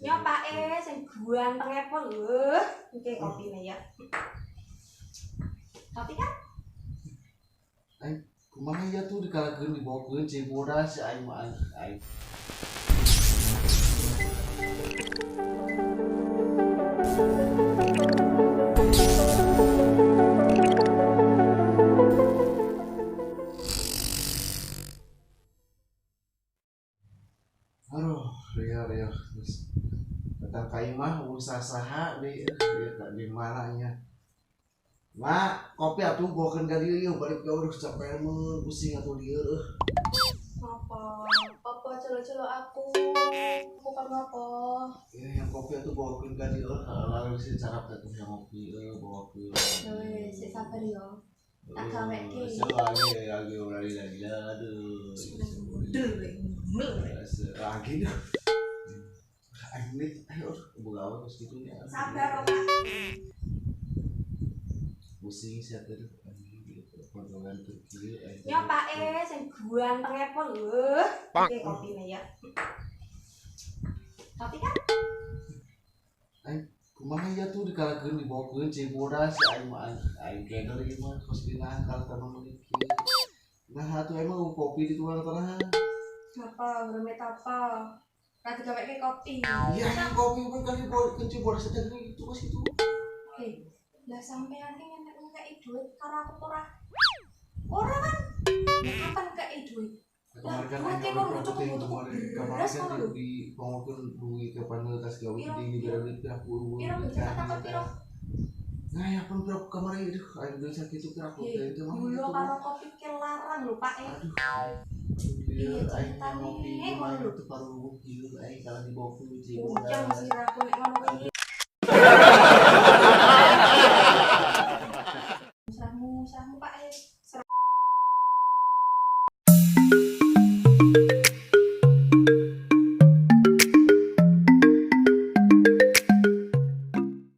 Ya Pak E sing ganteng pol. Iki kopine ya. Kopi kan? Aing kumaha ya tuh dikalakeun dibawakeun cai bodas aing mah aing. Aduh, rieu terus datang ka imah usaha saha deui ieu di mana nya. Mak, kopi atuh bawakeun ka dieu ieu balik gawe geus capek mah pusing atuh lieur euh. Apa? Apa celo-celo aku? Aku kan apa? Ya yang kopi atuh bawakeun ka dieu heeh geus carap atuh yang kopi euy bawakeun. Wes, sik sabar yo. Tak gaweke. Lagi lagi aduh. Lagi dah. Aing ayo boga kos kitu nya. Sabar Pak. Pusing sih teh potongan Turki. Ya Pak E sing ganteng pol. Iki kopine ya. Kopi kan? Aing kumaha ya tuh dikalakeun dibawakeun cai bodas aing mah aing keder ieu mah kos dina kalau tanah meuni kieu. Nah atuh emang kopi di tukang tanah. Apa rumit apa? Ra digaweke kopi. Iya, yang kopi pun kan dibawakeun cai bodas teh gitu kos kitu. Hei, lah sampean ki ngekeki duit karo aku ora? Ora kan? Kapan kei duit? Kemarin kan kemarin kan di pengokeun duit kapan tas gawe di gara duit pira puluh. Nah, ya pun pira kemarin aduh aing duit sakitu pira aku teh itu mah. Gula karo kopi ki larang lho Pak e. Aduh. Iya, aing ngopi mah itu paru kieu aing kalah dibawa ku cai bodas. Ujang sirahku nek ngono kuwi.